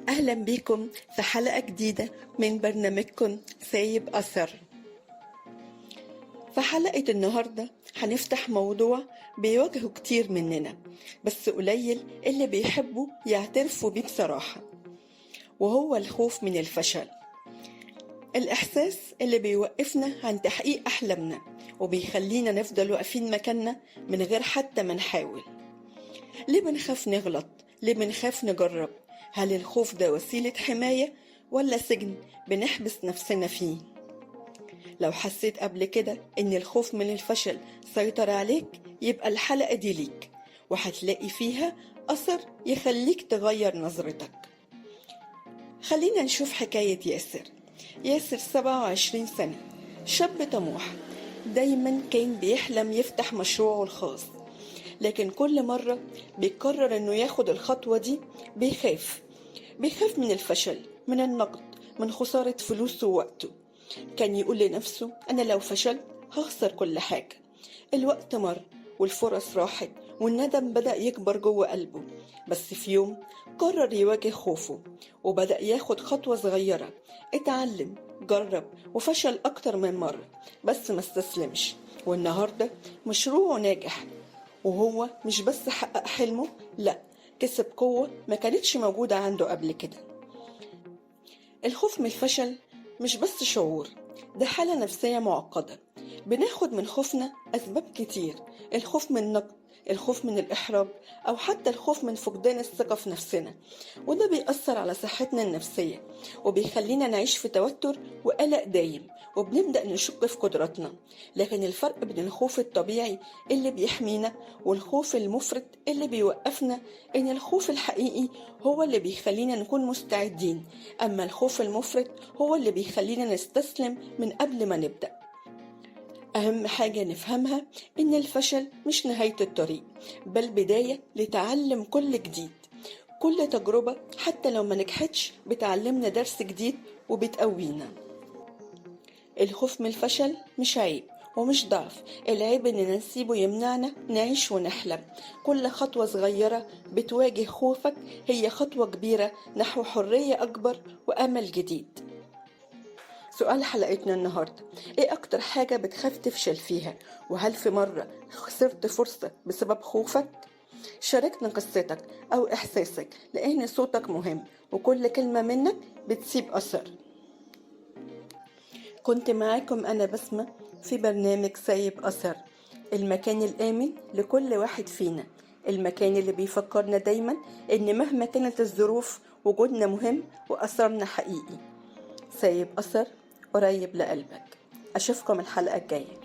أهلا بيكم في حلقة جديدة من برنامجكم سايب أثر. في حلقة النهاردة هنفتح موضوع بيواجهه كتير مننا، بس قليل اللي بيحبوا يعترفوا بيه بصراحة، وهو الخوف من الفشل. الإحساس اللي بيوقفنا عن تحقيق أحلامنا وبيخلينا نفضل واقفين مكاننا من غير حتى ما نحاول. ليه بنخاف نغلط؟ ليه بنخاف نجرب؟ هل الخوف ده وسيلة حماية ولا سجن بنحبس نفسنا فيه؟ لو حسيت قبل كده إن الخوف من الفشل سيطر عليك، يبقى الحلقة دي ليك، وهتلاقي فيها أثر يخليك تغير نظرتك. خلينا نشوف حكاية ياسر. ياسر 27 سنة، شاب طموح، دايما كان بيحلم يفتح مشروعه الخاص، لكن كل مرة بيقرر انه ياخد الخطوة دي بيخاف. بيخاف من الفشل، من النقد، من خسارة فلوسه ووقته. كان يقول لنفسه: أنا لو فشلت هخسر كل حاجة. الوقت مر والفرص راحت والندم بدأ يكبر جوه قلبه. بس في يوم قرر يواجه خوفه وبدأ ياخد خطوة صغيرة. اتعلم، جرب، وفشل أكتر من مرة، بس ما استسلمش. والنهاردة مشروعه ناجح، وهو مش بس حقق حلمه، لا، كسب قوة ما كانتش موجودة عنده قبل كده. الخوف من الفشل مش بس شعور، ده حالة نفسية معقدة. بناخد من خوفنا أسباب كتير: الخوف من النقد، الخوف من الإحراج، أو حتى الخوف من فقدان الثقة في نفسنا. وده بيأثر على صحتنا النفسية وبيخلينا نعيش في توتر وقلق دايم، وبنبدأ نشك في قدراتنا. لكن الفرق بين الخوف الطبيعي اللي بيحمينا والخوف المفرط اللي بيوقفنا، إن الخوف الحقيقي هو اللي بيخلينا نكون مستعدين، أما الخوف المفرط هو اللي بيخلينا نستسلم من قبل ما نبدأ. أهم حاجة نفهمها إن الفشل مش نهاية الطريق، بل بداية لتعلم كل جديد. كل تجربة حتى لو ما نجحتش بتعلمنا درس جديد وبتقوينا. الخوف من الفشل مش عيب ومش ضعف، العيب إننا نسيبه يمنعنا نعيش ونحلم. كل خطوة صغيرة بتواجه خوفك هي خطوة كبيرة نحو حرية أكبر وأمل جديد. سؤال حلقتنا النهاردة: ايه اكتر حاجة بتخاف تفشل فيها؟ وهل في مرة خسرت فرصة بسبب خوفك؟ شاركنا قصتك او احساسك، لان صوتك مهم وكل كلمة منك بتسيب اثر. كنت معاكم انا بسمة في برنامج سايب اثر، المكان الامن لكل واحد فينا، المكان اللي بيفكرنا دايما ان مهما كانت الظروف وجودنا مهم واثرنا حقيقي. سايب أثر قريب لقلبك. أشوفكم الحلقة الجاية.